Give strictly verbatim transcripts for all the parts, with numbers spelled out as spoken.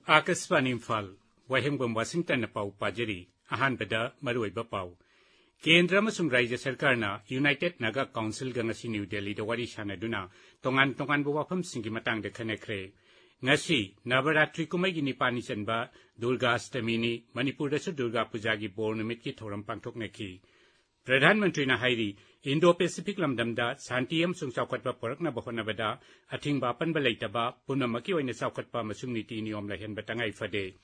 ꯑꯥꯀꯥꯁꯕꯥꯅꯤ ꯏꯝꯐꯥꯜ, ꯋꯥꯍꯦꯡꯕꯝ ꯋꯥꯁꯤꯡꯇꯟꯅ ꯄꯥꯎ ꯄꯥꯖꯔꯤ꯫ ꯑꯍꯥꯟꯕꯗ ꯃꯔꯨꯑꯣꯏꯕ ꯄꯥꯎ꯫ ꯀꯦꯟꯗ꯭ꯔ ꯑꯃꯁꯨꯡ ꯔꯥꯖ꯭ꯌ ꯁꯔꯀꯥꯔꯅ ꯌꯨꯅꯥꯏꯇꯦꯗ ꯅꯥꯒꯥ ꯀꯥꯎꯟꯁꯤꯜꯒ ꯉꯁꯤ ꯅ꯭ꯌꯨ ꯗꯦꯜꯂꯤꯗ ꯋꯥꯔꯤ ꯁꯥꯟꯅꯗꯨꯅ ꯇꯣꯉꯥꯟ ꯇꯣꯉꯥꯟꯕ ꯋꯥꯐꯝꯁꯤꯡꯒꯤ ꯃꯇꯥꯡꯗ ꯈꯟꯅꯈ꯭ꯔꯦ꯫ ꯉꯁꯤ ꯅꯕꯔꯥꯇ꯭ꯔꯤ ꯀꯨꯝꯍꯩꯒꯤ ꯅꯤꯄꯥꯟꯅꯤ ꯆꯟꯕ ꯗꯨꯔꯒꯥ ꯑꯁꯇꯃꯤꯅꯤ꯫ ꯃꯅꯤꯄꯨꯔꯗꯁꯨ ꯗꯨꯔꯒꯥ ꯄꯨꯖꯥꯒꯤ ꯕꯣꯔ ꯅꯨꯃꯤꯠꯀꯤ ꯊꯧꯔꯝ ꯄꯥꯡꯊꯣꯛꯅꯈꯤ꯫ ꯄ꯭ꯔꯙꯥꯟ ꯃꯟꯇ꯭ꯔꯤꯅ ꯍꯥꯏꯔꯤ, ꯏꯟꯗꯣ ꯄꯦꯁꯤꯐꯤꯛ ꯂꯝꯗꯝꯗ ꯁꯥꯟꯇꯤ ꯑꯃꯁꯨꯡ ꯆꯥꯎꯈꯠꯄ ꯄꯨꯔꯛꯅꯕ ꯍꯣꯠꯅꯕꯗ ꯑꯊꯤꯡꯕ ꯑꯄꯟꯕ ꯂꯩꯇꯕ, ꯄꯨꯝꯅꯃꯛꯀꯤ ꯑꯣꯏꯅ ꯆꯥꯎꯈꯠꯄ ꯑꯃꯁꯨꯡ ꯅꯤꯇꯤ ꯅꯤꯌꯣꯝ ꯂꯩꯍꯟꯕ ꯇꯉꯥꯏ ꯐꯗꯦ꯫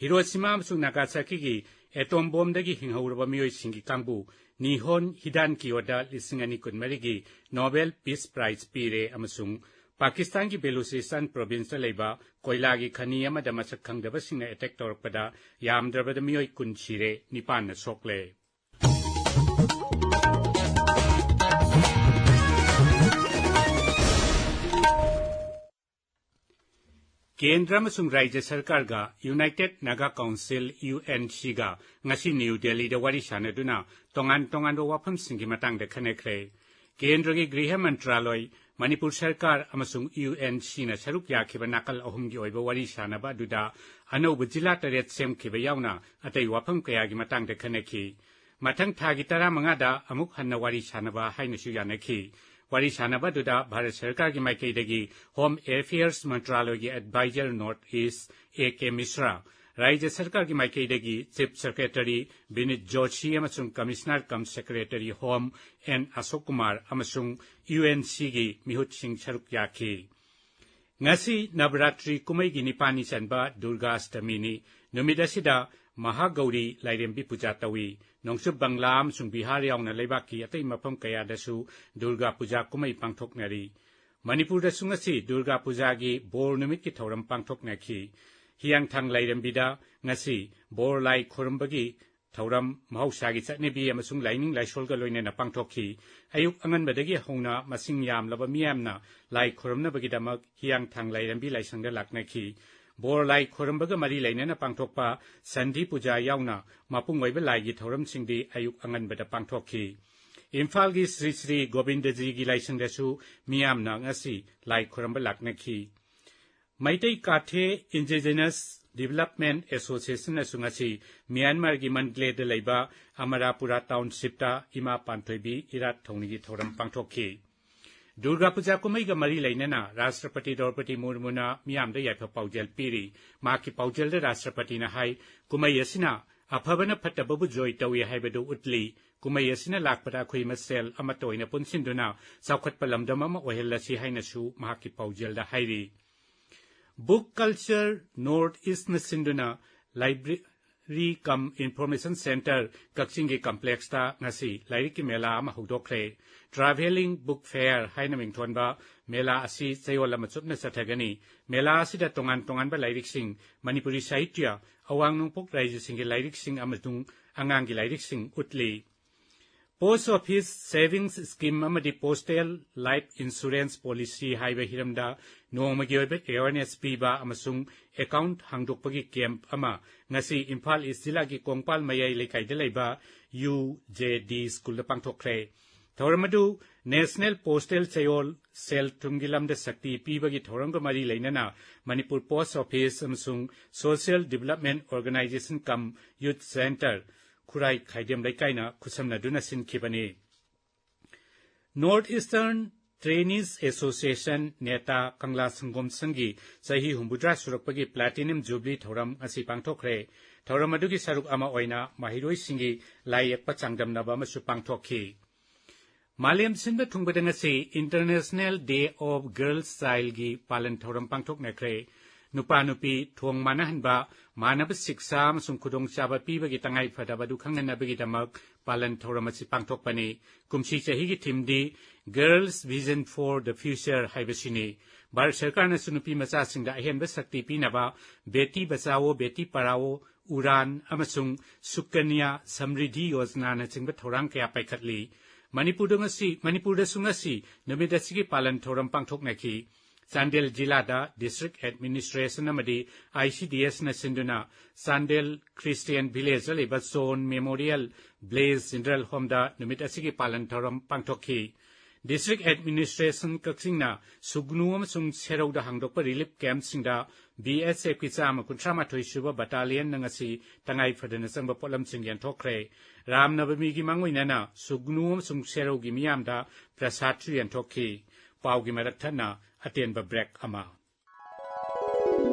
ꯍꯤꯔꯣꯁꯤꯃꯥ ꯑꯃꯁꯨꯡ ꯅꯥꯒꯥꯁꯥꯀꯤꯒꯤ ꯑꯦꯇꯣꯝ ꯕꯣꯝꯗꯒꯤ ꯍꯤꯡꯍꯧꯔꯕ ꯃꯤꯑꯣꯏꯁꯤꯡꯒꯤ ꯀꯥꯡꯕꯨ ꯅꯤꯍꯣꯟ ꯍꯤꯗꯥꯟꯀꯤꯌꯣꯗ ꯂꯤꯁꯤꯡ ꯑꯅꯤ ꯀꯨꯟꯃꯔꯤꯒꯤ ꯅꯣꯕꯦꯜ ꯄꯤꯁ ꯄ꯭ꯔꯥꯏꯖ ꯄꯤꯔꯦ ꯑꯃꯁꯨꯡ ꯄꯥꯀꯤꯁꯇꯥꯟꯒꯤ ꯕꯦꯂꯨꯆꯤꯁꯇꯥꯟ ꯄ꯭ꯔꯣꯚꯤꯟꯁꯇ ꯂꯩꯕ ꯀꯣꯏꯂꯥꯒꯤ ꯈꯅꯤ ꯑꯃꯗ ꯃꯁꯛ ꯈꯪꯗꯕꯁꯤꯡꯅ ꯑꯦꯇꯦꯛ ꯇꯧꯔꯛꯄꯗ ꯌꯥꯝꯗ꯭ꯔꯕꯗ ꯃꯤꯑꯣꯏ ꯀꯨꯟ ꯁꯤꯔꯦ, ꯅꯤꯄꯥꯟꯅ ꯁꯣꯛꯂꯦ꯫ ꯀꯦꯟꯗ꯭ꯔ ꯑꯃꯁꯨꯡ ꯔꯥꯖ꯭ꯌ ꯁꯔꯀꯥꯔꯒ united Naga council, U N ꯁꯤꯒ ꯉꯁꯤ ꯅ꯭ꯌꯨ ꯗꯦꯜꯂꯤꯗ ꯋꯥꯔꯤ ꯁꯥꯟꯅꯗꯨꯅ ꯇꯣꯉꯥꯟ ꯇꯣꯉꯥꯟꯕ ꯋꯥꯐꯝꯁꯤꯡꯒꯤ ꯃꯇꯥꯡꯗ ꯈꯟꯅꯈ꯭ꯔꯦ꯫ ꯀꯦꯟꯗ꯭ꯔꯒꯤ ꯒ꯭ꯔꯤꯍ ꯃꯟꯇ꯭ꯔꯥꯂꯣꯏ, ꯃꯅꯤꯄꯨꯔ ꯁꯔꯀꯥꯔ ꯑꯃꯁꯨꯡ ꯌꯨ ꯑꯦꯟ ꯁꯤꯅ ꯁꯔꯨꯛ ꯌꯥꯈꯤꯕ ꯅꯥꯀꯜ ꯑꯍꯨꯝꯒꯤ ꯑꯣꯏꯕ ꯋꯥꯔꯤ ꯁꯥꯟꯅꯕ ꯑꯗꯨꯗ ꯑꯅꯧꯕ ꯖꯤꯂꯥ ꯇꯔꯦꯠ ꯁꯦꯝꯈꯤꯕ ꯌꯥꯎꯅ ꯑꯇꯩ ꯋꯥꯐꯝ ꯀꯌꯥꯒꯤ ꯃꯇꯥꯡꯗ ꯈꯟꯅꯈꯤ꯫ ꯃꯊꯪ ꯊꯥꯒꯤ ꯇꯔꯥꯃꯉꯥꯗ ꯑꯃꯨꯛ ꯍꯟꯅ ꯋꯥꯔꯤ ꯁꯥꯟꯅꯕ ꯍꯥꯏꯅꯁꯨ ꯌꯥꯅꯈꯤ꯫ ꯋꯥꯔꯤ ꯁꯥꯟꯅꯕ ꯑꯗꯨꯗ ꯚꯥꯔꯠ ꯁꯔꯀꯥꯔꯒꯤ ꯃꯥꯏꯀꯩꯗꯒꯤ ꯍꯣꯝ ꯑꯦꯐꯤꯌꯔꯁ ꯃꯟꯇ꯭ꯔꯥꯂꯣꯏꯒꯤ advisor North East, A K Mishra, ꯔꯥꯖ꯭ꯌ ꯁꯔꯀꯥꯔꯒꯤ ꯃꯥꯏꯀꯩꯗꯒꯤ ꯆꯤꯐ ꯁꯦꯀ꯭ꯔꯦꯇꯔꯤ ꯕꯤꯅꯤꯠ ꯖꯣꯁꯤ ꯑꯃꯁꯨꯡ commissioner cum secretary home N Ashok Kumar ꯑꯃꯁꯨꯡ ꯌꯨ ꯑꯦꯟ ꯁꯤꯒꯤ ꯃꯤꯍꯨꯠꯁꯤꯡ ꯁꯔꯨꯛ ꯌꯥꯈꯤ꯫ ꯉꯁꯤ ꯅꯕꯔꯥꯇ꯭ꯔꯤ ꯀꯨꯝꯍꯩꯒꯤ ꯅꯤꯄꯥꯟꯅꯤ ꯆꯟꯕ ꯗꯨꯔꯒꯥ ꯑꯁꯇꯃꯤꯅꯤ꯫ ꯅꯨꯃꯤꯠ ꯑꯁꯤꯗ ꯃꯍꯥꯒꯧꯔꯤ ꯂꯥꯏꯔꯦꯝꯕꯤ ꯄꯨꯖꯥ ꯇꯧꯏ꯫ ꯅꯣꯡꯆꯨꯞ ꯕꯪꯂꯥ ꯑꯃꯁꯨꯡ ꯕꯤꯍꯥꯔ ꯌꯥꯎꯅ ꯂꯩꯕꯥꯛꯀꯤ ꯑꯇꯩ ꯃꯐꯝ ꯀꯌꯥꯗꯁꯨ ꯗꯨꯔꯒꯥ ꯄꯨꯖꯥ ꯀꯨꯝꯍꯩ ꯄꯥꯡꯊꯣꯛꯅꯔꯤ꯫ ꯃꯅꯤꯄꯨꯔꯗꯁꯨ ꯉꯁꯤ ꯗꯨꯔꯒꯥ ꯄꯨꯖꯥꯒꯤ ꯕꯣꯔ ꯅꯨꯃꯤꯠꯀꯤ ꯊꯧꯔꯝ ꯄꯥꯡꯊꯣꯛꯅꯈꯤ꯫ ꯍꯤꯌꯥꯡꯊꯥꯡ ꯂꯥꯏꯔꯦꯝꯕꯤꯗ ꯉꯁꯤ ꯕꯣꯔ ꯂꯥꯏ ꯈꯨꯔꯨꯝꯕꯒꯤ ꯊꯧꯔꯝ ꯃꯍꯧꯁꯥꯒꯤ ꯆꯠꯅꯕꯤ ꯑꯃꯁꯨꯡ ꯂꯥꯏꯅꯤꯡ ꯂꯥꯏꯁꯣꯜꯒ ꯂꯣꯏꯅꯅ ꯄꯥꯡꯊꯣꯛꯈꯤ꯫ ꯑꯌꯨꯛ ꯑꯉꯟꯕꯗꯒꯤ ꯍꯧꯅ ꯃꯁꯤꯡ ꯌꯥꯝꯂꯕ ꯃꯤꯌꯥꯝꯅ ꯂꯥꯏ ꯈꯨꯔꯨꯝꯅꯕꯒꯤꯗꯃꯛ ꯍꯤꯌꯥꯡꯊꯥꯡ ꯂꯥꯏꯔꯦꯝꯕꯤ ꯂꯥꯏꯁꯪꯗ ꯂꯥꯛꯅꯈꯤ꯫ ꯕꯣꯔ ꯂꯥꯏ ꯈꯨꯔꯨꯝꯕꯒ ꯃꯔꯤ ꯂꯩꯅꯅ ꯄꯥꯡꯊꯣꯛꯄ ꯁꯟꯙꯤ ꯄꯨꯖꯥ ꯌꯥꯎꯅ ꯃꯄꯨꯡ ꯑꯣꯏꯕ ꯂꯥꯏꯒꯤ ꯊꯧꯔꯝꯁꯤꯡꯗꯤ ꯑꯌꯨꯛ ꯑꯉꯟꯕꯗ ꯄꯥꯡꯊꯣꯛꯈꯤ꯫ ꯏꯝꯐꯥꯜꯒꯤ ꯁ꯭ꯔꯤ ꯁ꯭ꯔꯤ ꯒꯣꯕꯤꯟꯗꯖꯤꯒꯤ ꯂꯥꯏꯁꯪꯗꯁꯨ ꯃꯤꯌꯥꯝꯅ ꯉꯁꯤ ꯂꯥꯏ ꯈꯨꯔꯨꯝꯕ ꯂꯥꯛꯅꯈꯤ꯫ ꯃꯩꯇꯩ ꯀꯥꯊꯦ ꯏꯟꯗꯤꯖꯤꯅꯁ ꯗꯤꯕꯦꯂꯞꯃꯦꯟ ꯑꯦꯁꯣꯁꯤꯌꯦꯁꯟꯅꯁꯨ ꯉꯁꯤ ꯃ꯭ꯌꯥꯟꯃꯥꯔꯒꯤ ꯃꯟꯗꯂꯦꯗ ꯂꯩꯕ ꯑꯃꯔꯥꯄꯨꯔꯥ ꯇꯥꯎꯟꯁꯤꯞꯇ ꯏꯃꯥ ꯄꯥꯟꯊꯣꯏꯕꯤ ꯏꯔꯥꯠ ꯊꯧꯅꯤꯒꯤ ꯊꯧꯔꯝ ꯄꯥꯡꯊꯣꯛꯈꯤ꯫ ꯗꯨꯔꯒꯥ ꯄꯨꯖꯥ ꯀꯨꯝꯍꯩꯒ ꯃꯔꯤ ꯂꯩꯅꯅ ꯔꯥꯁꯇ꯭ꯔꯄꯇꯤ ꯗ꯭ꯔꯧꯄꯗꯤ ꯃꯨꯔꯃꯨꯅ ꯃꯤꯌꯥꯝꯗ ꯌꯥꯏꯐ ꯄꯥꯎꯖꯦꯜ ꯄꯤꯔꯤ꯫ ꯃꯍꯥꯛꯀꯤ ꯄꯥꯎꯖꯦꯜꯗ ꯔꯥꯁꯇ꯭ꯔꯄꯇꯤꯅ ꯍꯥꯏ, ꯀꯨꯝꯍꯩ ꯑꯁꯤꯅ ꯑꯐꯕꯅ ꯐꯠꯇꯕꯕꯨ ꯖꯣꯏ ꯇꯧꯏ ꯍꯥꯏꯕꯗꯨ ꯎꯠꯂꯤ꯫ ꯀꯨꯝꯍꯩ ꯑꯁꯤꯅ ꯂꯥꯛꯄꯗ ꯑꯩꯈꯣꯏ ꯃꯁꯦꯜ ꯑꯃꯠꯇ ꯑꯣꯏꯅ ꯄꯨꯟꯁꯤꯟꯗꯨꯅ ꯆꯥꯎꯈꯠꯄ ꯂꯝꯗꯝ ꯑꯃ ꯑꯣꯏꯍꯜꯂꯁꯤ ꯍꯥꯏꯅꯁꯨ ꯃꯍꯥꯛꯀꯤ ꯄꯥꯎꯖꯦꯜꯗ ꯍꯥꯏꯔꯤ꯫ ꯕꯨꯛ ꯀꯜꯆꯔ ꯅꯣꯔꯠ ꯏꯁꯅ ꯁꯤꯟꯗꯨꯅ ꯂꯥꯏꯕ꯭ꯔꯦꯔꯤ ꯀꯝ ꯏꯟꯐꯣꯔꯃꯦꯁꯟ ꯁꯦꯟꯇꯔ ꯀꯛꯆꯤꯡꯒꯤ ꯀꯝꯄ꯭ꯂꯦꯛꯁꯇ ꯉꯁꯤ ꯂꯥꯏꯔꯤꯛꯀꯤ ꯃꯦꯂꯥ ꯑꯃ ꯍꯧꯗꯣꯛꯈ꯭ꯔꯦ꯫ ꯇ꯭ꯔꯥꯚꯦꯂꯤꯡ ꯕꯨꯛ ꯐꯦꯌꯔ ꯍꯥꯏꯅ ꯃꯤꯡꯊꯣꯟꯕ ꯃꯦꯂꯥ ꯑꯁꯤ ꯆꯌꯣꯜ ꯑꯃ ꯆꯨꯞꯅ ꯆꯠꯊꯒꯅꯤ꯫ ꯃꯦꯂꯥ ꯑꯁꯤꯗ ꯇꯣꯉꯥꯟ ꯇꯣꯉꯥꯟꯕ ꯂꯥꯏꯔꯤꯛꯁꯤꯡ, ꯃꯅꯤꯄꯨꯔꯤ ꯁꯥꯍꯤꯇ꯭ꯌ, ꯑꯋꯥꯡ ꯅꯣꯡꯄꯣꯛ ꯔꯥꯏꯖ꯭ꯌꯁꯤꯡꯒꯤ ꯂꯥꯏꯔꯤꯛꯁꯤꯡ ꯑꯃꯁꯨꯡ ꯑꯉꯥꯡꯒꯤ ꯂꯥꯏꯔꯤꯛꯁꯤꯡ ꯎꯠꯂꯤ꯫ ꯄꯣꯁꯠ ꯑꯣꯐꯤꯁ ꯁꯦꯚꯤꯡꯁ ꯁ꯭ꯀꯤꯝ ꯑꯃꯗꯤ ꯄꯣꯁꯇꯦꯜ ꯂꯥꯏꯐ ꯏꯟꯁꯨꯔꯦꯟꯁ ꯄꯣꯂꯤꯁꯤ ꯍꯥꯏꯕ ꯍꯤꯔꯝꯗ ꯅꯣꯡꯃꯒꯤ ꯑꯣꯏꯕ ꯑꯦꯋꯥꯔꯅꯦꯁ ꯄꯤꯕ ꯑꯃꯁꯨꯡ ꯑꯦꯀꯥꯎꯟꯠ ꯍꯥꯡꯗꯣꯛꯄꯒꯤ ꯀꯦꯝꯞ ꯑꯃ ꯉꯁꯤ ꯏꯝꯐꯥꯜ ꯏꯁ ꯖꯤꯂꯥꯒꯤ ꯀꯣꯡꯄꯥꯜ ꯃꯌꯥꯏ ꯂꯩꯀꯥꯏꯗ ꯂꯩꯕ ꯌꯨ ꯖꯦ ꯗꯤ ꯁ꯭ꯀꯨꯜꯗ ꯄꯥꯡꯊꯣꯛꯈ꯭ꯔꯦ꯫ ꯊꯧꯔꯝ ꯑꯗꯨ ꯅꯦꯁꯅꯦꯜ ꯄꯣꯁꯇꯦꯜ ꯆꯌꯣꯜ ꯁꯦꯜ ꯊꯨꯝꯒꯤ ꯂꯝꯗ ꯁꯛꯇꯤ ꯄꯤꯕꯒꯤ ꯊꯧꯔꯝꯒ ꯃꯔꯤ ꯂꯩꯅꯅ ꯃꯅꯤꯄꯨꯔ ꯄꯣꯁꯠ ꯑꯣꯐꯤꯁ ꯑꯃꯁꯨꯡ ꯁꯣꯁꯤꯌꯦꯜ ꯗꯤꯕꯦꯂꯞꯃꯦꯟꯠ ꯑꯣꯔꯒꯅꯥꯏꯖꯦꯁꯟ ꯀꯝ ꯌꯨꯊ ꯁꯦꯟꯇꯔ, ꯈꯨꯔꯥꯏ ꯈꯥꯏꯗꯦꯝ ꯂꯩꯀꯥꯏꯅ ꯈꯨꯠꯁꯝꯅꯗꯨꯅ ꯁꯤꯟꯈꯤꯕꯅꯤ꯫ ꯅꯣꯔꯠ ꯏꯁꯇꯔꯟ ꯇ꯭ꯔꯦꯅꯤꯁ ꯑꯦꯁꯣꯁꯤꯌꯦꯁꯟ, ꯅꯦꯇꯥ, ꯀꯪꯂꯥ ꯁꯪꯒꯣꯝ ꯁꯪꯒꯤ ꯆꯍꯤ ꯍꯨꯝꯐꯨꯇꯔꯥ ꯁꯨꯔꯛꯄꯒꯤ ꯄ꯭ꯂꯥꯇꯤꯅꯝ ꯖꯨꯕꯤꯂꯤ ꯊꯧꯔꯝ ꯉꯁꯤ ꯄꯥꯡꯊꯣꯛꯈ꯭ꯔꯦ꯫ ꯊꯧꯔꯝ ꯑꯗꯨꯒꯤ ꯁꯔꯨꯛ ꯑꯃ ꯑꯣꯏꯅ ꯃꯍꯩꯔꯣꯏꯁꯤꯡꯒꯤ ꯂꯥꯏ ꯌꯦꯛꯄ ꯆꯥꯡꯗꯝꯅꯕ ꯑꯃꯁꯨ ꯄꯥꯡꯊꯣꯛꯈꯤ꯫ ꯃꯥꯂꯦꯝ ꯁꯤꯟꯕ ꯊꯨꯡꯕꯗ ꯉꯁꯤ International Day of Girls Childꯒꯤ ꯄꯥꯂꯟ ꯊꯧꯔꯝ ꯄꯥꯡꯊꯣꯛꯅꯈ꯭ꯔꯦ꯫ ꯅꯨꯄꯥ ꯅꯨꯄꯤ ꯊꯣꯡ ꯃꯥꯟꯅꯍꯟꯕ, ꯃꯥꯟꯅꯕ ꯁꯤꯛꯁꯥ ꯑꯃꯁꯨꯡ ꯈꯨꯗꯣꯡꯆꯥꯕ ꯄꯤꯕꯒꯤ ꯇꯉꯥꯏ ꯐꯗꯕ ꯑꯗꯨ ꯈꯪꯍꯟꯅꯕꯒꯤꯗꯃꯛ ꯄꯥꯂꯟ ꯊꯧꯔꯝ ꯑꯁꯤ ꯄꯥꯡꯊꯣꯛꯄꯅꯤ꯫ ꯀꯨꯝꯁꯤ ꯆꯍꯤꯒꯤ ꯊꯤꯝꯗꯤ Girls Vision for the Future ꯍꯥꯏꯕꯁꯤꯅꯤ꯫ ꯚꯥꯔꯠ ꯁꯔꯀꯥꯔꯅꯁꯨ ꯅꯨꯄꯤ ꯃꯆꯥꯁꯤꯡꯗ ꯑꯍꯦꯟꯕ ꯁꯛꯇꯤ ꯄꯤꯅꯕ ꯕꯦꯇꯤ ꯕꯆꯥꯋꯣ, ꯕꯦꯇꯤ ꯄꯔꯥꯋꯣ, ꯎꯔꯥꯟ ꯑꯃꯁꯨꯡ ꯁꯨꯀꯟꯌꯥ ꯁꯝꯔꯤꯙꯤ ꯌꯣꯖꯅꯥꯅꯆꯤꯡꯕ ꯊꯧꯔꯥꯡ ꯀꯌꯥ ꯄꯥꯏꯈꯠꯂꯤ꯫ ꯃꯅꯤꯄꯨꯔꯗ ꯉꯁꯤ, ꯃꯅꯤꯄꯨꯔꯗꯁꯨ ꯉꯁꯤ ꯅꯨꯃꯤꯠ ꯑꯁꯤꯒꯤ ꯄꯥꯂꯟ ꯊꯧꯔꯝ ꯄꯥꯡꯊꯣꯛꯅꯈꯤ꯫ ꯆꯥꯟꯗꯦꯜ ꯖꯤꯂꯥꯗ ꯗꯤꯁꯇ꯭ꯔꯤꯛ ꯑꯦꯗꯃꯤꯅꯤꯁꯇ꯭ꯔꯦꯁꯟ ꯑꯃꯗꯤ ꯑꯥꯏ ꯁꯤ ꯗꯤ ꯑꯦꯁꯅ ꯁꯤꯟꯗꯨꯅ ꯆꯥꯟꯗꯦꯜ ꯈ꯭ꯔꯤꯁꯇꯤꯌꯟ ꯚꯤꯂꯦꯖꯇ ꯂꯩꯕ ꯆꯣꯟ ꯃꯦꯃꯣꯔꯤꯌꯦꯜ ꯕ꯭ꯂꯦꯁ ꯖꯤꯟꯗꯔꯦꯜ ꯍꯣꯝꯗ ꯅꯨꯃꯤꯠ ꯑꯁꯤꯒꯤ ꯄꯥꯂꯟ ꯊꯧꯔꯝ ꯄꯥꯡꯊꯣꯛꯈꯤ꯫ District Administration ꯀꯛꯆꯤꯡꯅ ꯁꯨꯒꯅꯨ ꯑꯃꯁꯨꯡ ꯁꯦꯔꯧꯗ ꯍꯥꯡꯗꯣꯛꯄ relief campꯁꯤꯡꯗ BSFꯀꯤ ꯆꯥꯝꯃ ꯀꯨꯟꯊ꯭ꯔꯥ ꯃꯥꯊꯣꯏ ꯁꯨꯕ battalionꯅ ꯉꯁꯤ ꯇꯉꯥꯏ ꯐꯗꯅ ꯆꯪꯕ ꯄꯣꯠꯂꯝꯁꯤꯡ ꯌꯦꯟꯊꯣꯛꯈ꯭ꯔꯦ꯫ ꯔꯥꯝꯅꯕꯃꯤꯒꯤ ꯃꯥꯡꯑꯣꯏꯅꯅ ꯁꯨꯒꯅꯨ ꯑꯃꯁꯨꯡ ꯁꯦꯔꯧꯒꯤ ꯃꯤꯌꯥꯝꯗ ꯄ꯭ꯔꯁꯥꯗꯁꯨ ꯌꯦꯟꯊꯣꯛꯈꯤ꯫ ꯄꯥꯎꯒꯤ ꯃꯔꯛ ꯊꯠꯅ ꯑꯇꯦꯟꯕ break ꯑꯃ꯫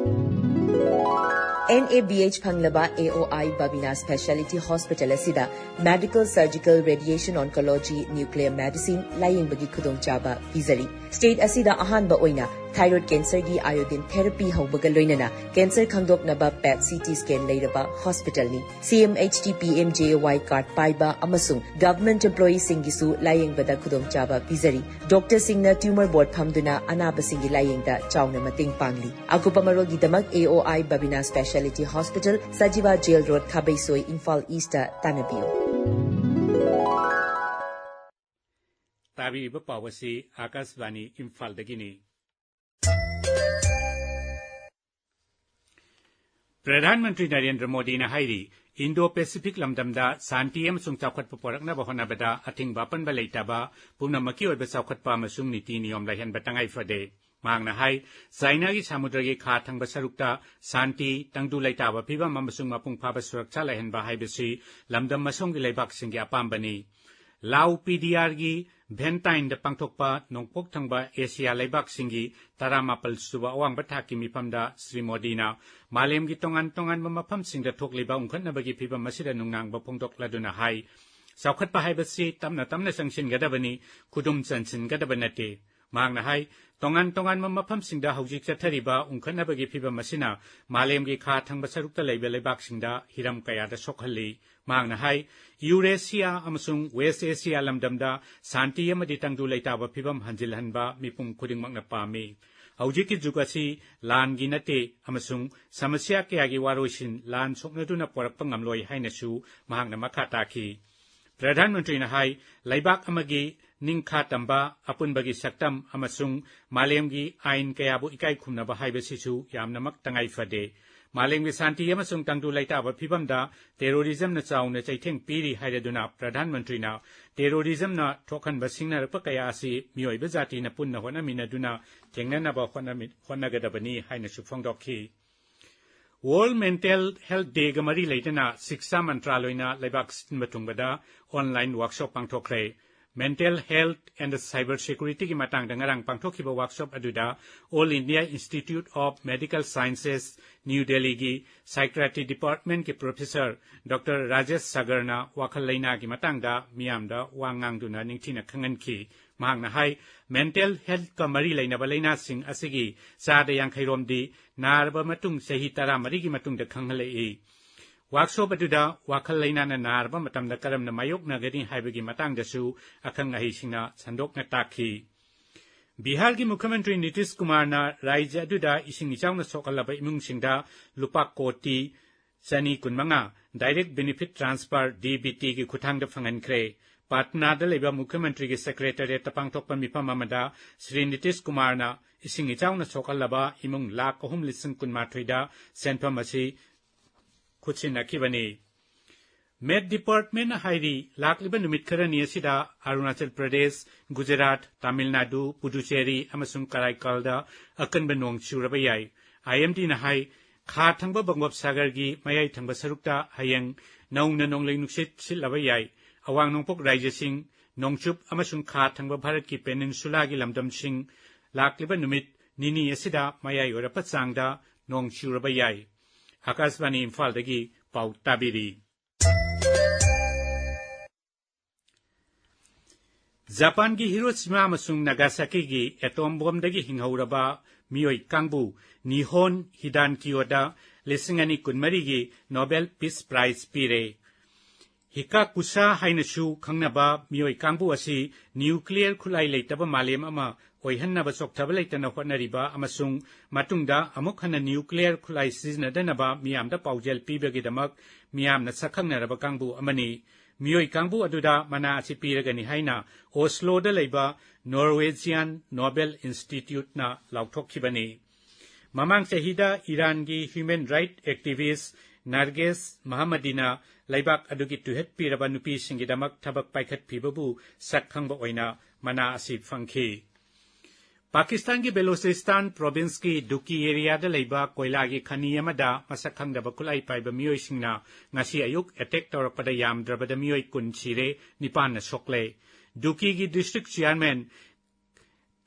NABH ꯐꯪꯂꯕ AOI Babina Speciality Hospital ꯑꯁꯤꯗ Medical, Surgical, Radiation Oncology, Nuclear Medicine ꯂꯥꯌꯦꯡꯕꯒꯤ ꯈꯨꯗꯣꯡꯆꯥꯕ ꯄꯤꯖꯔꯤ꯫ State ꯑꯁꯤꯗ ꯑꯍꯥꯟꯕ ꯑꯣꯏꯅ thyroid cancerꯒꯤ iodine therapy ꯍꯧꯕꯒ ꯂꯣꯏꯅꯅ cancer ꯈꯪꯗꯣꯛꯅꯕ PET CT scan ꯂꯩꯔꯕ hospitalꯅꯤ꯫ CMHT PMJAY card ꯄꯥꯏꯕ ꯑꯃꯁꯨꯡ government employeeꯁꯤꯡꯒꯤꯁꯨ ꯂꯥꯌꯦꯡꯕꯗ ꯈꯨꯗꯣꯡꯆꯥꯕ ꯄꯤꯖꯔꯤ꯫ Doctorꯁꯤꯡꯅ tumor board ꯐꯝꯗꯨꯅ ꯑꯅꯥꯕꯁꯤꯡꯒꯤ ꯂꯥꯌꯦꯡꯗ ꯆꯥꯎꯅ ꯃꯇꯦꯡ ꯄꯥꯡꯂꯤ꯫ ꯑꯀꯨꯞꯄ ꯃꯔꯣꯜꯒꯤꯗꯃꯛ AOI Babina Speciality Hospital, Sajiwa Jail Road, ꯈꯥꯕꯩꯁꯣꯏ, Imphal Eastꯇ ꯇꯥꯟꯅꯕꯤꯌꯨ꯫ ꯇꯥꯕꯤꯔꯤꯕ ꯄꯥꯎ ꯑꯁꯤ ꯑꯥꯀꯥꯁꯕꯥꯅꯤ ꯏꯝꯐꯥꯜꯗꯒꯤꯅꯤ꯫ ꯄ꯭ꯔꯙꯥꯟ ꯃꯟꯇ꯭ꯔꯤ ꯅꯔꯦꯟꯗ꯭ꯔ ꯃꯣꯗꯤꯅ ꯍꯥꯏꯔꯤ, ꯏꯟꯗꯣ ꯄꯦꯁꯤꯐꯤꯛ ꯂꯝꯗꯝꯗ ꯁꯥꯟꯇꯤ ꯑꯃꯁꯨꯡ ꯆꯥꯎꯈꯠꯄ ꯄꯨꯔꯛꯅꯕ ꯍꯣꯠꯅꯕꯗ ꯑꯊꯤꯡꯕ ꯑꯄꯟꯕ ꯂꯩꯇꯕ ꯄꯨꯝꯅꯃꯛꯀꯤ ꯑꯣꯏꯕ ꯆꯥꯎꯈꯠꯄ ꯑꯃꯁꯨꯡ ꯅꯤꯇꯤ ꯅꯤꯌꯣꯝ ꯂꯩꯍꯟꯕ ꯇꯉꯥꯏ ꯐꯗꯦ꯫ ꯃꯍꯥꯛꯅ ꯍꯥꯏ, ꯆꯥꯏꯅꯥꯒꯤ ꯁꯃꯨꯗ꯭ꯔꯒꯤ ꯈꯥ ꯊꯪꯕ ꯁꯔꯨꯛꯇ ꯁꯥꯟꯇꯤ, ꯇꯪꯗꯨ ꯂꯩꯇꯥꯕ ꯐꯤꯕꯝ ꯑꯃꯁꯨꯡ ꯃꯄꯨꯡ ꯐꯥꯕ ꯁꯨꯔꯛꯁꯥ ꯂꯩꯍꯟꯕ ꯍꯥꯏꯕꯁꯤ ꯂꯝꯗꯝ ꯑꯁꯣꯝꯒꯤ ꯂꯩꯕꯥꯛꯁꯤꯡꯒꯤ ꯑꯄꯥꯝꯕꯅꯤ꯫ ꯂꯥꯎ ꯄꯤꯗꯤꯌꯥꯔꯒꯤ ꯚꯦꯟꯇꯥꯏꯟꯗ ꯄꯥꯡꯊꯣꯛꯄ ꯅꯣꯡꯄꯣꯛ ꯊꯪꯕ ꯑꯦꯁꯤꯌꯥ ꯂꯩꯕꯥꯛꯁꯤꯡꯒꯤ ꯇꯔꯥꯃꯥꯄꯜ ꯁꯨꯕ ꯑꯋꯥꯡꯕ ꯊꯥꯛꯀꯤ ꯃꯤꯐꯝꯗ ꯁ꯭ꯔꯤ ꯃꯣꯗꯤꯅ ꯃꯥꯂꯦꯝꯒꯤ ꯇꯣꯉꯥꯟ ꯇꯣꯉꯥꯟꯕ ꯃꯐꯝꯁꯤꯡꯗ ꯊꯣꯛꯂꯤꯕ ꯎꯪꯈꯠꯅꯕꯒꯤ ꯐꯤꯚꯝ ꯑꯁꯤꯗ ꯅꯨꯡꯅꯥꯡꯕ ꯐꯣꯡꯗꯣꯛꯂꯗꯨꯅ ꯍꯥꯏ, ꯆꯥꯎꯈꯠꯄ ꯍꯥꯏꯕꯁꯤ ꯇꯞꯅ ꯇꯞꯅ ꯆꯪꯁꯤꯟꯒꯗꯕꯅꯤ, ꯈꯨꯗꯨꯝ ꯆꯟꯁꯤꯟꯒꯗꯕ ꯅꯠꯇꯦ꯫ ꯃꯍꯥꯛꯅ ꯍꯥꯏ, ꯇꯣꯉꯥꯟ ꯇꯣꯉꯥꯟꯕ ꯃꯐꯝꯁꯤꯡꯗ ꯍꯧꯖꯤꯛ ꯆꯠꯊꯔꯤꯕ ꯎꯪꯈꯠꯅꯕꯒꯤ ꯐꯤꯚꯝ ꯑꯁꯤꯅ ꯃꯥꯂꯦꯝꯒꯤ ꯈꯥ ꯊꯪꯕ ꯁꯔꯨꯛꯇ ꯂꯩꯕ ꯂꯩꯕꯥꯛꯁꯤꯡꯗ ꯍꯤꯔꯝ ꯀꯌꯥꯗ ꯁꯣꯛꯍꯜꯂꯤ꯫ ꯃꯍꯥꯛꯅ ꯍꯥꯏ, ꯌꯨꯔꯦꯁꯤꯌꯥ ꯑꯃꯁꯨꯡ ꯋꯦꯁ ꯑꯦꯁꯤꯌꯥ ꯂꯝꯗꯝꯗ ꯁꯥꯟꯇꯤ ꯑꯃꯗꯤ ꯇꯪꯗꯨ ꯂꯩꯇꯥꯕ ꯐꯤꯚꯝ ꯍꯟꯖꯤꯜꯍꯟꯕ ꯃꯤꯄꯨꯝ ꯈꯨꯗꯤꯡꯃꯛꯅ ꯄꯥꯝꯃꯤ꯫ ꯍꯧꯖꯤꯛꯀꯤ ꯖꯨꯒ ꯑꯁꯤ ꯂꯥꯟꯒꯤ ꯅꯠꯇꯦ ꯑꯃꯁꯨꯡ ꯁꯃꯁ꯭ꯌꯥ ꯀꯌꯥꯒꯤ ꯋꯥꯔꯣꯏꯁꯤꯟ ꯂꯥꯟ ꯁꯣꯛꯅꯗꯨꯅ ꯄꯣꯔꯛꯄ ꯉꯝꯂꯣꯏ ꯍꯥꯏꯅꯁꯨ ꯃꯍꯥꯛꯅ ꯃꯈꯥ ꯇꯥꯈꯤ꯫ ꯄ꯭ꯔꯙꯥꯟ ꯃꯟꯇ꯭ꯔꯤꯅ ꯍꯥꯏ, ꯂꯩꯕꯥꯛ ꯑꯃꯒꯤ ꯅꯤꯡꯈꯥ ꯇꯝꯕ, ꯑꯄꯨꯟꯕꯒꯤ ꯁꯛꯇꯝ ꯑꯃꯁꯨꯡ ꯃꯥꯂꯦꯝꯒꯤ ꯑꯥꯏꯟ ꯀꯌꯥꯕꯨ ꯏꯀꯥꯏ ꯈꯨꯝꯅꯕ ꯍꯥꯏꯕꯁꯤꯁꯨ ꯌꯥꯝꯅꯃꯛ ꯇꯉꯥꯏ ꯐꯗꯦ꯫ ꯃꯥꯂꯦꯝꯒꯤ ꯁꯥꯟꯇꯤ ꯑꯃꯁꯨꯡ ꯇꯪꯗꯨ ꯂꯩꯇꯥꯕ ꯐꯤꯕꯝꯗ terrorismꯅ ꯆꯥꯎꯅ ꯆꯩꯊꯦꯡ ꯄꯤꯔꯤ ꯍꯥꯏꯔꯗꯨꯅ ꯄ꯭ꯔꯙꯥꯟ ꯃꯟꯇ꯭ꯔꯤꯅ terrorismꯅ ꯊꯣꯛꯍꯟꯕ ꯁꯤꯡꯅꯔꯛꯄ ꯀꯌꯥ ꯑꯁꯤ ꯃꯤꯑꯣꯏꯕ ꯖꯥꯇꯤꯅ ꯄꯨꯟꯅ ꯍꯣꯠꯅꯃꯤꯟꯅꯗꯨꯅ ꯊꯦꯡꯅꯅꯕ ꯍꯣꯠꯅꯃꯤ-, ꯍꯣꯠꯅꯒꯗꯕꯅꯤ ꯍꯥꯏꯅꯁꯨ ꯐꯣꯡꯗꯣꯛꯈꯤ꯫ World Mental Health Dayꯒ ꯃꯔꯤ ꯂꯩꯅꯅ ꯁꯤꯛꯁꯥ ꯃꯟꯇ꯭ꯔꯥꯂꯣꯏꯅ ꯂꯩꯕꯥꯛ ꯁꯤꯟꯕ ꯊꯨꯡꯕꯗ online workshop ꯄꯥꯡꯊꯣꯛꯈ꯭ꯔꯦ꯫ Mental health and cyber securityꯒꯤ ꯃꯇꯥꯡꯗ ꯉꯔꯥꯡ ꯄꯥꯡꯊꯣꯛꯈꯤꯕ workshop ꯑꯗꯨꯗ All India Institute of Medical Sciences, New Delhiꯒꯤ psychiatry departmentꯀꯤ professor Doctor Rajesh ꯁꯥꯒꯔꯅ ꯋꯥꯈꯜ ꯂꯩꯅꯥꯒꯤ ꯃꯇꯥꯡꯗ ꯃꯤꯌꯥꯝꯗ ꯋꯥ ꯉꯥꯡꯗꯨꯅ ꯅꯤꯡꯊꯤꯅ ꯈꯪꯍꯟꯈꯤ꯫ ꯃꯍꯥꯛꯅ ꯍꯥꯏ, mental healthꯀ ꯃꯔꯤ ꯂꯩꯅꯕ ꯂꯩꯅꯥꯁꯤꯡ ꯑꯁꯤꯒꯤ ꯆꯥꯗ ꯌꯥꯡꯈꯩ ꯔꯣꯝꯗꯤ ꯅꯥꯔꯕ ꯃꯇꯨꯡ ꯆꯍꯤ ꯇꯔꯥꯃꯔꯤꯒꯤ ꯃꯇꯨꯡꯗ ꯈꯪꯍꯜꯂꯛꯏ꯫ Workshop ꯑꯗꯨꯗ ꯋꯥꯈꯜ ꯂꯩꯅꯥꯅ ꯅꯥꯔꯕ ꯃꯇꯝꯗ ꯀꯔꯝꯅ ꯃꯥꯌꯣꯛꯅꯒꯅꯤ ꯍꯥꯏꯕꯒꯤ ꯃꯇꯥꯡꯗꯁꯨ ꯑꯈꯪ ꯑꯍꯩꯁꯤꯡꯅ ꯁꯟꯗꯣꯛꯅ ꯇꯥꯛꯈꯤ꯫ ꯕꯤꯍꯥꯔꯒꯤ ꯃꯨꯈ꯭ꯌ ꯃꯟꯇ꯭ꯔꯤ ꯅꯤꯇꯤꯁ ꯀꯨꯃꯥꯔꯅ ꯔꯥꯖ꯭ꯌ ꯑꯗꯨꯗ ꯏꯁꯤꯡ ꯏꯆꯥꯎꯅ ꯁꯣꯛꯍꯜꯂꯕ ꯏꯃꯨꯡꯁꯤꯡꯗ ꯂꯨꯄꯥ ꯀꯣꯇꯤ ꯆꯅꯤ ꯀꯨꯟꯃꯉꯥ direct benefit transfer, DBTꯒꯤ ꯈꯨꯠꯊꯥꯡꯗ ꯐꯪꯍꯟꯈ꯭ꯔꯦ꯫ ꯄꯥꯠꯅꯥꯗ ꯂꯩꯕ ꯃꯨꯈ꯭ꯌ ꯃꯟꯇ꯭ꯔꯤꯒꯤ secretariatꯇ ꯄꯥꯡꯊꯣꯛꯄ ꯃꯤꯐꯝ ꯑꯃꯗ ꯁ꯭ꯔꯤ ꯅꯤꯇꯤꯁ ꯀꯨꯃꯥꯔꯅ ꯏꯁꯤꯡ ꯏꯆꯥꯎꯅ ꯁꯣꯛꯍꯜꯂꯕ ꯏꯃꯨꯡ ꯂꯥꯈ ꯑꯍꯨꯝ ꯂꯤꯁꯤꯡ ꯀꯨꯟꯃꯥꯊꯣꯏꯗ ꯁꯦꯟꯐꯝ ꯑꯁꯤ ꯈꯨꯠꯁꯤꯟꯅꯈꯤꯕꯅꯤ꯫ Met Departmentꯅ ꯍꯥꯏꯔꯤ, ꯂꯥꯛꯂꯤꯕ ꯅꯨꯃꯤꯠ ꯈꯔꯅꯤ ꯑꯁꯤꯗ ꯑꯔꯨꯅꯥꯆꯜ ꯄ꯭ꯔꯗꯦꯁ, ꯒꯨꯖꯔꯥꯠ, ꯇꯥꯃꯤꯜ ꯅꯥꯗꯨ, ꯄꯨꯗꯨꯆꯦꯔꯤ ꯑꯃꯁꯨꯡ ꯀꯔꯥꯏꯀꯜꯗ ꯑꯀꯟꯕ ꯅꯣꯡ ꯆꯨꯔꯕ ꯌꯥꯏ꯫ IMDꯅ ꯍꯥꯏ, ꯈꯥ ꯊꯪꯕ ꯕꯪꯒꯣꯞ ꯁꯥꯒꯔꯒꯤ ꯃꯌꯥꯏ ꯊꯪꯕ ꯁꯔꯨꯛꯇ ꯍꯌꯦꯡ ꯅꯧꯅ ꯅꯣꯡꯂꯩ ꯅꯨꯡꯁꯤꯠ ꯁꯤꯠꯂꯕ ꯌꯥꯏ꯫ ꯑꯋꯥꯡ ꯅꯣꯡꯄꯣꯛ ꯔꯥꯖ꯭ꯌꯁꯤꯡ, ꯅꯣꯡꯆꯨꯞ ꯑꯃꯁꯨꯡ ꯈꯥ ꯊꯪꯕ ꯚꯥꯔꯠꯀꯤ peninsulaꯒꯤ ꯂꯝꯗꯝꯁꯤꯡ ꯂꯥꯛꯂꯤꯕ ꯅꯨꯃꯤꯠ ꯅꯤꯅꯤ ꯑꯁꯤꯗ ꯃꯌꯥꯏ ꯑꯣꯏꯔꯞꯄ ꯆꯥꯡꯗ ꯅꯣꯡ ꯆꯨꯔꯕ ꯌꯥꯏ꯫ ꯑꯥꯀꯥꯁꯕꯥꯅꯤ ꯏꯝꯐꯥꯜꯗꯒꯤ ꯄꯥꯎ ꯇꯥꯕꯤꯔꯤ꯫ ꯖꯄꯥꯟꯒꯤ ꯍꯤꯔꯣꯁꯤꯃꯥ ꯑꯃꯁꯨꯡ ꯅꯥꯒꯥꯁꯥꯀꯤꯒꯤ atom bombꯗꯒꯤ ꯍꯤꯡꯍꯧꯔꯕ ꯃꯤꯑꯣꯏ ꯀꯥꯡꯕꯨ ꯅꯤꯍꯣꯟ ꯍꯤꯗꯥꯟꯀꯤꯌꯣꯗ ꯂꯤꯁꯤꯡ ꯑꯅꯤ ꯀꯨꯟꯃꯔꯤꯒꯤ Nobel Peace Prize ꯄꯤꯔꯦ꯫ ꯍꯤꯀꯥꯀꯨꯁꯥ ꯍꯥꯏꯅꯁꯨ ꯈꯪꯅꯕ ꯃꯤꯑꯣꯏ ꯀꯥꯡꯕꯨ ꯑꯁꯤ nuclear ꯈꯨꯠꯂꯥꯏ ꯂꯩꯇꯕ ꯃꯥꯂꯦꯝ ꯑꯃ ꯑꯣꯏꯍꯟꯅꯕ ꯆꯣꯛꯊꯕ ꯂꯩꯇꯅ ꯍꯣꯠꯅꯔꯤꯕ ꯑꯃꯁꯨꯡ ꯃꯇꯨꯡꯗ ꯑꯃꯨꯛ ꯍꯟꯅ nuclear ꯈꯨꯠꯂꯥꯏ ꯁꯤꯖꯤꯟꯅꯗꯅꯕ ꯃꯤꯌꯥꯝꯗ ꯄꯥꯎꯖꯦꯜ ꯄꯤꯕꯒꯤꯗꯃꯛ ꯃꯤꯌꯥꯝꯅ ꯁꯛꯈꯪꯅꯔꯕ ꯀꯥꯡꯕꯨ ꯑꯃꯅꯤ꯫ ꯃꯤꯑꯣꯏ ꯀꯥꯡꯕꯨ ꯑꯗꯨꯗ ꯃꯅꯥ ꯑꯁꯤ ꯄꯤꯔꯒꯅꯤ ꯍꯥꯏꯅ ꯑꯣꯁꯂꯣꯗ ꯂꯩꯕ Norwegian Nobel Instituteꯅ ꯂꯥꯎꯊꯣꯛꯈꯤꯕꯅꯤ꯫ ꯃꯃꯥꯡ ꯆꯍꯤꯗ ꯏꯔꯥꯟꯒꯤ human right activist ꯅꯥꯔꯒꯦꯁ ꯃꯍꯃꯗꯤꯅ ꯂꯩꯕꯥꯛ ꯑꯗꯨꯒꯤ ꯇꯨꯍꯠꯄꯤꯔꯕ ꯅꯨꯄꯤꯁꯤꯡꯒꯤꯗꯃꯛ ꯊꯕꯛ ꯄꯥꯏꯈꯠꯄꯤꯕꯕꯨ ꯁꯛ ꯈꯪꯕ ꯑꯣꯏꯅ ꯃꯅꯥ ꯑꯁꯤ ꯐꯪꯈꯤ꯫ ꯄꯥꯀꯤꯁꯇꯥꯟꯒꯤ ꯕꯦꯂꯨꯆꯤꯁꯇꯥꯟ ꯄ꯭ꯔꯣꯚꯤꯟꯁꯀꯤ ꯗꯨꯀꯤ ꯑꯦꯔꯤꯌꯥꯗ ꯂꯩꯕ ꯀꯣꯏꯂꯥꯒꯤ ꯈꯅꯤ ꯑꯃꯗ ꯃꯁꯛ ꯈꯪꯗꯕ ꯈꯨꯠꯂꯥꯏ ꯄꯥꯏꯕ ꯃꯤꯑꯣꯏꯁꯤꯡꯅ ꯉꯁꯤ ꯑꯌꯨꯛ ꯑꯦꯇꯦꯛ ꯇꯧꯔꯛꯄꯗ ꯌꯥꯝꯗ꯭ꯔꯕꯗ ꯃꯤꯑꯣꯏ ꯀꯨꯟ ꯁꯤꯔꯦ, ꯅꯤꯄꯥꯟꯅ ꯁꯣꯛꯂꯦ꯫ ꯗꯨꯀꯤꯒꯤ ꯗꯤꯁꯇ꯭ꯔꯤꯛ ꯆꯤꯌꯥꯔꯃꯦꯟ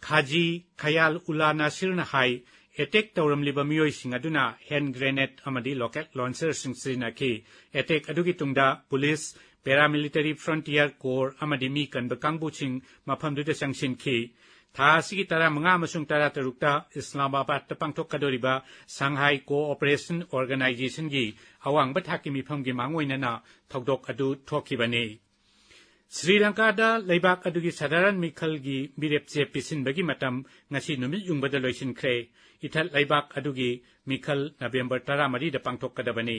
ꯈꯥꯖꯤ ꯈꯌꯥꯜ ꯎꯂꯥ ꯅꯥꯁꯤꯔꯅ ꯍꯥꯏ, ꯑꯦꯇꯦꯛ ꯇꯧꯔꯝꯂꯤꯕ ꯃꯤꯑꯣꯏꯁꯤꯡ ꯑꯗꯨꯅ ꯍꯦꯟ ꯒ꯭ꯔꯦꯅꯦꯗ ꯑꯃꯗꯤ ꯔꯣꯀꯦꯠ ꯂꯣꯟꯆꯔꯁꯤꯡ ꯁꯤꯖꯤꯟꯅꯈꯤ꯫ ꯑꯦꯇꯦꯛ ꯑꯗꯨꯒꯤ ꯇꯨꯡꯗ ꯄꯨꯂꯤꯁ, ꯄꯦꯔꯥꯃꯤꯂꯤꯇꯔꯤ ꯐ꯭ꯔꯟꯇꯤꯌꯔ ꯀꯣꯔ ꯑꯃꯗꯤ ꯃꯤ ꯀꯟꯕ ꯀꯥꯡꯕꯨꯁꯤꯡ ꯃꯐꯝꯗꯨꯗ ꯆꯪꯁꯤꯟꯈꯤ꯫ ꯊꯥ ꯑꯁꯤꯒꯤ ꯇꯔꯥꯃꯉꯥ ꯑꯃꯁꯨꯡ ꯇꯔꯥꯇꯔꯨꯛꯇ ꯏꯁꯂꯥꯃꯥꯕꯥꯗꯇ ꯄꯥꯡꯊꯣꯛꯀꯗꯧꯔꯤꯕ ꯁꯪꯍꯥꯏ ꯀꯣꯑꯣꯄꯔꯦꯁꯟ ꯑꯣꯔꯒꯅꯥꯏꯖꯦꯁꯟꯒꯤ ꯑꯋꯥꯡꯕ ꯊꯥꯛꯀꯤ ꯃꯤꯐꯝꯒꯤ ꯃꯥꯡꯑꯣꯏꯅꯅ ꯊꯧꯗꯣꯛ ꯑꯗꯨ ꯊꯣꯛꯈꯤꯕꯅꯤ꯫ ꯁ꯭ꯔꯤ ꯂꯪꯀꯥꯗ ꯂꯩꯕꯥꯛ ꯑꯗꯨꯒꯤ ꯁꯥꯙꯥꯔꯟ ꯃꯤꯈꯜꯒꯤ ꯃꯤꯔꯦꯞꯆꯦ ꯄꯤꯁꯤꯟꯕꯒꯤ ꯃꯇꯝ ꯉꯁꯤ ꯅꯨꯃꯤꯠ ꯌꯨꯡꯕꯗ ꯂꯣꯏꯁꯤꯟꯈ꯭ꯔꯦ꯫ ꯏꯊꯠ ꯂꯩꯕꯥꯛ ꯑꯗꯨꯒꯤ ꯃꯤꯈꯜ ꯅꯕꯦꯝꯕꯔ ꯇꯔꯥꯃꯔꯤꯗ ꯄꯥꯡꯊꯣꯛꯀꯗꯕꯅꯤ꯫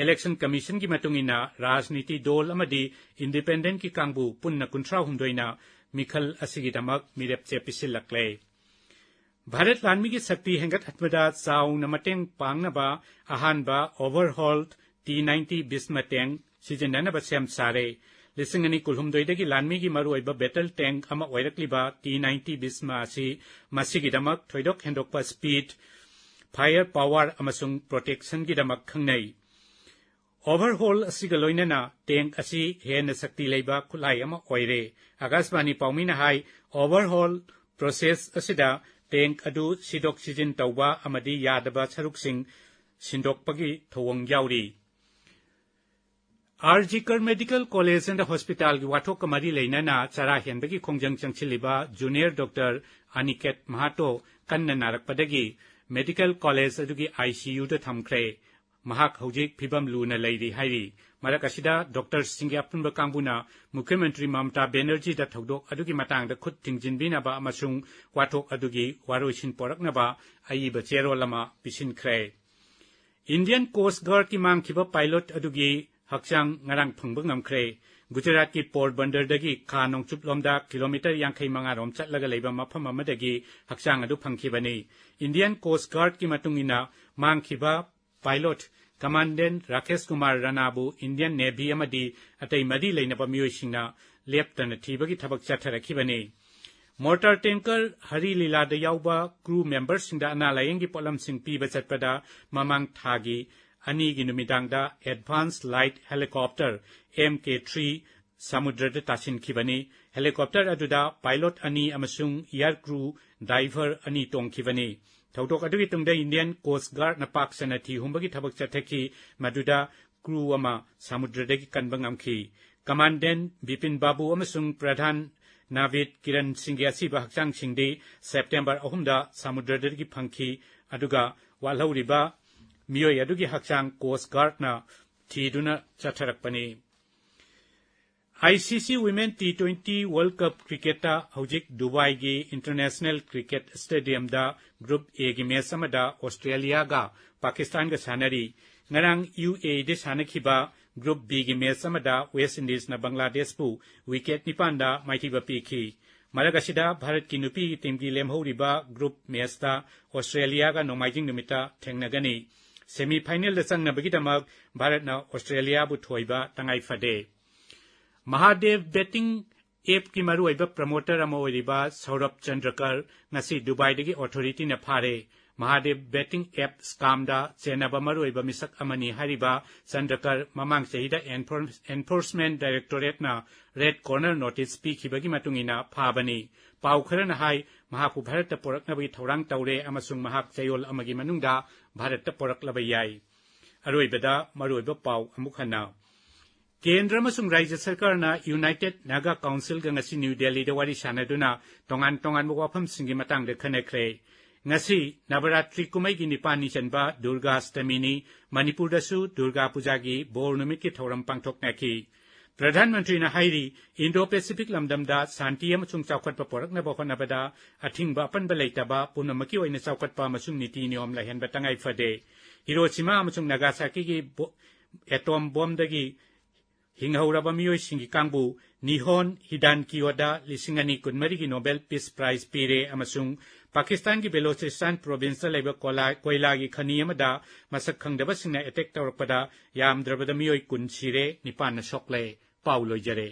ꯏꯂꯦꯛꯁꯟ ꯀꯃꯤꯁꯟꯒꯤ ꯃꯇꯨꯡ ꯏꯟꯅ ꯔꯥꯖꯅꯤꯇꯤ ꯗꯣꯜ ꯑꯃꯗꯤ ꯏꯟꯗꯤꯄꯦꯟꯗꯦꯟꯠꯀꯤ ꯀꯥꯡꯕꯨ ꯄꯨꯟꯅ ꯀꯨꯟꯊ꯭ꯔꯥꯍꯨꯝꯗꯣꯏꯅ ꯃꯤꯈꯜ ꯑꯁꯤꯒꯤꯗꯃꯛ ꯃꯤꯔꯦꯞꯆꯦ ꯄꯤꯁꯤꯜꯂꯛꯂꯦ꯫ ꯚꯥꯔꯠ ꯂꯥꯟꯃꯤꯒꯤ ꯁꯛꯇꯤ ꯍꯦꯟꯒꯠꯍꯟꯕꯗ ꯆꯥꯎꯅ ꯃꯇꯦꯡ ꯄꯥꯡꯅꯕ ꯑꯍꯥꯟꯕ overhaul T ninety Bhishma tank ꯁꯤꯖꯤꯟꯅꯅꯕ ꯁꯦꯝ ꯁꯥꯔꯦ꯫ ꯂꯤꯁꯤꯡ ꯑꯅꯤ ꯀꯨꯟꯍꯨꯝꯗꯣꯏꯗꯒꯤ ꯂꯥꯟꯃꯤꯒꯤ ꯃꯔꯨꯑꯣꯏꯕ battle tank ꯑꯃ ꯑꯣꯏꯔꯛꯂꯤꯕ T ninety Bhishma ꯑꯁꯤ ꯃꯁꯤꯒꯤꯗꯃꯛ ꯊꯣꯏꯗꯣꯛ ꯍꯦꯟꯗꯣꯛꯄ speed, fire power ꯑꯃꯁꯨꯡ protectionꯒꯤꯗꯃꯛ ꯈꯪꯅꯩ꯫ Overhaul ꯑꯁꯤꯒ ꯂꯣꯏꯅꯅ tank ꯑꯁꯤ ꯍꯦꯟꯅ ꯁꯛꯇꯤ ꯂꯩꯕ ꯈꯨꯠꯂꯥꯏ ꯑꯃ ꯑꯣꯏꯔꯦ꯫ ꯑꯀꯥꯁꯕꯥꯅꯤ ꯄꯥꯎꯃꯤꯅ ꯍꯥꯏ, overhaul process ꯑꯁꯤꯗ tank ꯑꯗꯨ ꯁꯤꯗꯣꯛ ꯁꯤꯖꯤꯟ ꯇꯧꯕ ꯑꯃꯗꯤ ꯌꯥꯗꯕ ꯁꯔꯨꯛꯁꯤꯡ ꯁꯤꯟꯗꯣꯛꯄꯒꯤ ꯊꯧꯑꯣꯡ ꯌꯥꯎꯔꯤ꯫ ꯑꯥꯔ ꯖꯤ ꯀꯔ Medical College and Hospitalꯒꯤ ꯋꯥꯊꯣꯛꯀ ꯃꯔꯤ ꯂꯩꯅꯅ ꯆꯔꯥ ꯍꯦꯟꯕꯒꯤ ꯈꯣꯡꯖꯪ ꯆꯪꯁꯤꯜꯂꯤꯕ junior doctor ꯑꯅꯤꯀꯦꯠ ꯃꯍꯥꯇꯣ ꯀꯟꯅ ꯅꯥꯔꯛꯄꯗꯒꯤ medical college ꯑꯗꯨꯒꯤ ICUꯗ ꯊꯝꯈ꯭ꯔꯦ꯫ ꯃꯍꯥꯛ ꯍꯧꯖꯤꯛ ꯐꯤꯕꯝ ꯂꯨꯅ ꯂꯩꯔꯤ ꯍꯥꯏꯔꯤ꯫ ꯃꯔꯛ ꯑꯁꯤꯗ ꯗꯣꯛꯇꯔꯁꯤꯡꯒꯤ ꯑꯄꯨꯟꯕ ꯀꯥꯡꯕꯨꯅ ꯃꯨꯈ꯭ꯌ ꯃꯟꯇ꯭ꯔꯤ ꯃꯃꯇꯥ ꯕꯦꯅꯔꯖꯤꯗ ꯊꯧꯗꯣꯛ ꯑꯗꯨꯒꯤ ꯃꯇꯥꯡꯗ ꯈꯨꯠ ꯊꯤꯡꯖꯤꯟꯕꯤꯅꯕ ꯑꯃꯁꯨꯡ ꯋꯥꯊꯣꯛ ꯑꯗꯨꯒꯤ ꯋꯥꯔꯣꯏꯁꯤꯟ ꯄꯣꯔꯛꯅꯕ ꯑꯏꯕ ꯆꯦꯔꯣꯜ ꯑꯃ ꯄꯤꯁꯤꯟꯈ꯭ꯔꯦ꯫ Indian Coast Guardꯀꯤ ꯃꯥꯡꯈꯤꯕ pilot ꯑꯗꯨꯒꯤ ꯍꯛꯆꯥꯡ ꯉꯔꯥꯡ ꯐꯪꯕ ꯉꯝꯈ꯭ꯔꯦ꯫ ꯒꯨꯖꯔꯥꯠꯀꯤ ꯄꯣꯔꯕꯟꯗꯔꯗꯒꯤ ꯈꯥ ꯅꯣꯡꯆꯨꯞꯂꯣꯝꯗ ꯀꯤꯂꯣꯃꯤꯇꯔ ꯌꯥꯡꯈꯩ ꯃꯉꯥ ꯔꯣꯝ ꯆꯠꯂꯒ ꯂꯩꯕ ꯃꯐꯝ ꯑꯃꯗꯒꯤ ꯍꯛꯆꯥꯡ ꯑꯗꯨ ꯐꯪꯈꯤꯕꯅꯤ꯫ ꯏꯟꯗꯤꯌꯟ ꯀꯣꯁ ꯒꯥꯔꯗꯀꯤ ꯃꯇꯨꯡ ꯏꯟꯅ, ꯃꯥꯡꯈꯤꯕ ꯄꯥꯏꯂꯣꯠ ꯀꯃꯥꯟꯗꯦꯟ ꯔꯥꯀꯦꯁ ꯀꯨꯃꯥꯔ ꯔꯥꯅꯥꯕꯨ ꯏꯟꯗꯤꯌꯟ ꯅꯦꯚꯤ ꯑꯃꯗꯤ ꯑꯇꯩ ꯃꯔꯤ ꯂꯩꯅꯕ ꯃꯤꯑꯣꯏꯁꯤꯡꯅ ꯂꯦꯞꯇꯅ ꯊꯤꯕꯒꯤ ꯊꯕꯛ ꯆꯠꯊꯔꯛꯈꯤꯕꯅꯤ꯫ ꯃꯣꯔꯇꯥꯔ ꯇꯦꯡꯀꯔ ꯍꯔꯤ ꯂꯤꯂꯥꯗ ꯌꯥꯎꯕ ꯀ꯭ꯔꯨ ꯃꯦꯝꯕꯔꯁꯤꯡꯗ ꯑꯅꯥ ꯂꯥꯌꯦꯡꯒꯤ ꯄꯣꯠꯂꯝꯁꯤꯡ ꯄꯤꯕ ꯆꯠꯄꯗ ꯃꯃꯥꯡ ꯊꯥꯒꯤ ꯑꯅꯤꯒꯤ ꯅꯨꯃꯤꯗꯥꯡꯗ ꯑꯦꯗꯚꯥꯟꯁ ꯂꯥꯏꯠ ꯍꯦꯂꯤꯀꯣꯞꯇꯔ ꯑꯦꯝ ꯀꯦ ꯊ꯭ꯔꯤ ꯁꯃꯨꯗ꯭ꯔꯗ ꯇꯥꯁꯤꯟꯈꯤꯕꯅꯤ꯫ ꯍꯦꯂꯤꯀꯣꯞꯇꯔ ꯑꯗꯨꯗ ꯄꯥꯏꯂꯣꯠ ꯑꯅꯤ ꯑꯃꯁꯨꯡ ꯑꯦꯌꯔ ꯀ꯭ꯔꯨ ꯗꯥꯏꯚꯔ ꯑꯅꯤ ꯇꯣꯡꯈꯤꯕꯅꯤ꯫ ꯊꯧꯗꯣꯛ ꯑꯗꯨꯒꯤ ꯇꯨꯡꯗ ꯏꯟꯗꯤꯌꯟ ꯀꯣꯁ ꯒꯥꯔꯗꯅ ꯄꯥꯛ ꯁꯟꯅ ꯊꯤ ꯍꯨꯝꯕꯒꯤ ꯊꯕꯛ ꯆꯠꯊꯈꯤ, ꯃꯗꯨꯗ ꯀ꯭ꯔꯨ ꯑꯃ ꯁꯃꯨꯗ꯭ꯔꯗꯒꯤ ꯀꯟꯕ ꯉꯝꯈꯤ꯫ ꯀꯃꯥꯟꯗꯦꯟ ꯕꯤꯄꯤꯟ ꯕꯥꯕꯨ ꯑꯃꯁꯨꯡ ꯄ꯭ꯔꯙꯥꯟ ꯅꯥꯚꯤꯗ ꯀꯤꯔꯟ ꯁꯤꯡꯒꯤ ꯑꯁꯤꯕ ꯍꯛꯆꯥꯡꯁꯤꯡꯗꯤ ꯁꯦꯞꯇꯦꯝꯕꯔ ꯑꯍꯨꯝꯗ ꯁꯃꯨꯗ꯭ꯔꯗꯒꯤ ꯐꯪꯈꯤ, ꯑꯗꯨꯒ ꯋꯥꯠꯍꯧꯔꯤꯕ ꯃꯤꯑꯣꯏ ꯑꯗꯨꯒꯤ ꯍꯛꯆꯥꯡ ꯀꯣꯁ ꯒꯥꯔꯗꯅ ꯊꯤꯗꯨꯅ ꯆꯠꯊꯔꯛꯄꯅꯤ꯫ ICC Women T twenty World Cup cricketꯇ ꯍꯧꯖꯤꯛ ꯗꯨꯕꯥꯏꯒꯤ ꯏꯟꯇꯔꯅꯦꯁꯅꯦꯜ ꯀ꯭ꯔꯤꯀꯦꯠ ꯁ꯭ꯇꯦꯗꯤꯌꯝꯗ ꯒ꯭ꯔꯨꯞ Aꯒꯤ ꯃꯦꯆ ꯑꯃꯗ ꯑꯣꯁꯇ꯭ꯔꯦꯂꯤꯌꯥꯒ ꯄꯥꯀꯤꯁꯇꯥꯟꯒ ꯁꯥꯟꯅꯔꯤ꯫ ꯉꯔꯥꯡ UAEꯗ ꯁꯥꯟꯅꯈꯤꯕ ꯒ꯭ꯔꯨꯞ Bꯒꯤ ꯃꯦꯆ ꯑꯃꯗ ꯋꯦꯁ ꯏꯟꯗꯤꯁꯅ ꯕꯪꯒ꯭ꯂꯥꯗꯦꯁꯄꯨ ꯋꯤꯀꯦꯠ ꯅꯤꯄꯥꯟꯗ ꯃꯥꯏꯊꯤꯕ ꯄꯤꯈꯤ꯫ ꯃꯔꯛ ꯑꯁꯤꯗ ꯚꯥꯔꯠꯀꯤ ꯅꯨꯄꯤꯒꯤ ꯇꯤꯝꯒꯤ ꯂꯦꯝꯍꯧꯔꯤꯕ ꯒ꯭ꯔꯨꯞ ꯃꯦꯆꯇ ꯑꯣꯁꯇ꯭ꯔꯦꯂꯤꯌꯥꯒ ꯅꯣꯡꯃꯥꯏꯖꯤꯡ ꯅꯨꯃꯤꯠꯇ ꯊꯦꯡꯅꯒꯅꯤ꯫ ꯁꯦꯃꯤ ꯐꯥꯏꯅꯦꯜꯗ ꯆꯪꯅꯕꯒꯤꯗꯃꯛ ꯚꯥꯔꯠꯅ ꯑꯣꯁꯇ꯭ꯔꯦꯂꯤꯌꯥꯕꯨ ꯊꯣꯏꯕ ꯇꯉꯥꯏ ꯐꯗꯦ꯫ ꯃꯍꯥꯗꯦꯕ ꯕꯦꯇꯤꯡ ꯑꯦꯞꯀꯤ ꯃꯔꯨꯑꯣꯏꯕ ꯄ꯭ꯔꯃꯣꯇꯔ ꯑꯃ ꯑꯣꯏꯔꯤꯕ ꯁꯧꯔꯚ ꯆꯟꯗ꯭ꯔꯀꯔ ꯉꯁꯤ ꯗꯨꯕꯥꯏꯗꯒꯤ ꯑꯣꯊꯣꯔꯤꯇꯤꯅ ꯐꯥꯔꯦ꯫ ꯃꯍꯥꯗꯦꯕ ꯕꯦꯇꯤꯡ ꯑꯦꯞ ꯁ꯭ꯀꯥꯝꯗ ꯆꯦꯟꯅꯕ ꯃꯔꯨꯑꯣꯏꯕ ꯃꯤꯁꯛ ꯑꯃꯅꯤ ꯍꯥꯏꯔꯤꯕ ꯆꯟꯗ꯭ꯔꯀꯔ ꯃꯃꯥꯡ ꯆꯍꯤꯗ ꯑꯦꯟꯐꯣꯔ-, ꯑꯦꯟꯐꯣꯔꯁꯃꯦꯟ ꯗꯥꯏꯔꯦꯛꯇꯣꯔꯦꯠꯅ ꯔꯦꯗ ꯀꯣꯔꯅꯔ ꯅꯣꯇꯤꯁ ꯄꯤꯈꯤꯕꯒꯤ ꯃꯇꯨꯡ ꯏꯟꯅ ꯐꯥꯕꯅꯤ꯫ ꯄꯥꯎ ꯈꯔꯅ ꯍꯥꯏ, ꯃꯍꯥꯛꯄꯨ ꯚꯥꯔꯠꯇ ꯄꯣꯔꯛꯅꯕꯒꯤ ꯊꯧꯔꯥꯡ ꯇꯧꯔꯦ ꯑꯃꯁꯨꯡ ꯃꯍꯥꯛ ꯆꯌꯣꯜ ꯑꯃꯒꯤ ꯃꯅꯨꯡꯗ ꯚꯥꯔꯠꯇ ꯄꯣꯔꯛꯂꯕ ꯌꯥꯏ꯫ ꯑꯔꯣꯏꯕꯗ ꯃꯔꯨꯑꯣꯏꯕ ꯄꯥꯎ ꯑꯃꯨꯛ ꯍꯟꯅ꯫ ꯀꯦꯟꯗ꯭ꯔ ꯑꯃꯁꯨꯡ ꯔꯥꯖ꯭ꯌ ꯁꯔꯀꯥꯔꯅ ꯌꯨꯅꯥꯏꯇꯦꯗ ꯅꯥꯒꯥ ꯀꯥꯎꯟꯁꯤꯜꯒ ꯉꯁꯤ ꯅ꯭ꯌꯨ ꯗꯦꯜꯂꯤꯗ ꯋꯥꯔꯤ ꯁꯥꯟꯅꯗꯨꯅ ꯇꯣꯉꯥꯟ ꯇꯣꯉꯥꯟꯕ ꯋꯥꯐꯝꯁꯤꯡꯒꯤ ꯃꯇꯥꯡꯗ ꯈꯟꯅꯈ꯭ꯔꯦ꯫ ꯉꯁꯤ ꯅꯕꯔꯥꯇ꯭ꯔꯤ ꯀꯨꯝꯍꯩꯒꯤ ꯅꯤꯄꯥꯟꯅꯤ ꯆꯟꯕ ꯗꯨꯔꯒꯥ ꯑꯁꯇꯃꯤꯅꯤ꯫ ꯃꯅꯤꯄꯨꯔꯗꯁꯨ ꯗꯨꯔꯒꯥ ꯄꯨꯖꯥꯒꯤ ꯕꯣꯔ ꯅꯨꯃꯤꯠꯀꯤ ꯊꯧꯔꯝ ꯄꯥꯡꯊꯣꯛꯅꯈꯤ꯫ ꯄ꯭ꯔꯙꯥꯟ ꯃꯟꯇ꯭ꯔꯤꯅ ꯍꯥꯏꯔꯤ, ꯏꯟꯗꯣ ꯄꯦꯁꯤꯐꯤꯛ ꯂꯝꯗꯝꯗ ꯁꯥꯟꯇꯤ ꯑꯃꯁꯨꯡ ꯆꯥꯎꯈꯠꯄ ꯄꯨꯔꯛꯅꯕ ꯍꯣꯠꯅꯕꯗ ꯑꯊꯤꯡꯕ ꯑꯄꯟꯕ ꯂꯩꯇꯕ ꯄꯨꯝꯅꯃꯛꯀꯤ ꯑꯣꯏꯅ ꯆꯥꯎꯈꯠꯄ ꯑꯃꯁꯨꯡ ꯅꯤꯇꯤ ꯅꯤꯌꯣꯝ ꯂꯩꯍꯟꯕ ꯇꯉꯥꯏ ꯐꯗꯦ꯫ ꯍꯤꯔꯣꯁꯤꯃꯥ ꯑꯃꯁꯨꯡ ꯅꯥꯒꯥꯁꯥꯀꯤꯒꯤ ꯕꯣ-, ꯑꯦꯇꯣꯝ ꯕꯣꯝꯗꯒꯤ ꯍꯤꯡꯍꯧꯔꯕ ꯃꯤꯑꯣꯏꯁꯤꯡꯒꯤ ꯀꯥꯡꯕꯨ ꯅꯤꯍꯣꯟ ꯍꯤꯗꯥꯟꯀꯤꯌꯣꯗ ꯂꯤꯁꯤꯡ ꯑꯅꯤ ꯀꯨꯟꯃꯔꯤꯒꯤ ꯅꯣꯕꯦꯜ ꯄꯤꯁ ꯄ꯭ꯔꯥꯏꯖ ꯄꯤꯔꯦ ꯑꯃꯁꯨꯡ ꯄꯥꯀꯤꯁꯇꯥꯟꯒꯤ ꯕꯦꯂꯣꯆꯤꯁꯇꯥꯟ ꯄ꯭ꯔꯣꯚꯤꯟꯁꯇ ꯂꯩꯕ ꯀꯣꯂꯥ-, ꯀꯣꯏꯂꯥꯒꯤ ꯈꯅꯤ ꯑꯃꯗ ꯃꯁꯛ ꯈꯪꯗꯕꯁꯤꯡꯅ ꯑꯦꯇꯦꯛ ꯇꯧꯔꯛꯄꯗ ꯌꯥꯝꯗ꯭ꯔꯕꯗ ꯃꯤꯑꯣꯏ ꯀꯨꯟ ꯁꯤꯔꯦ, ꯅꯤꯄꯥꯟꯅ ꯁꯣꯛꯂꯦ꯫ ꯄꯥꯎ ꯂꯣꯏꯖꯔꯦ꯫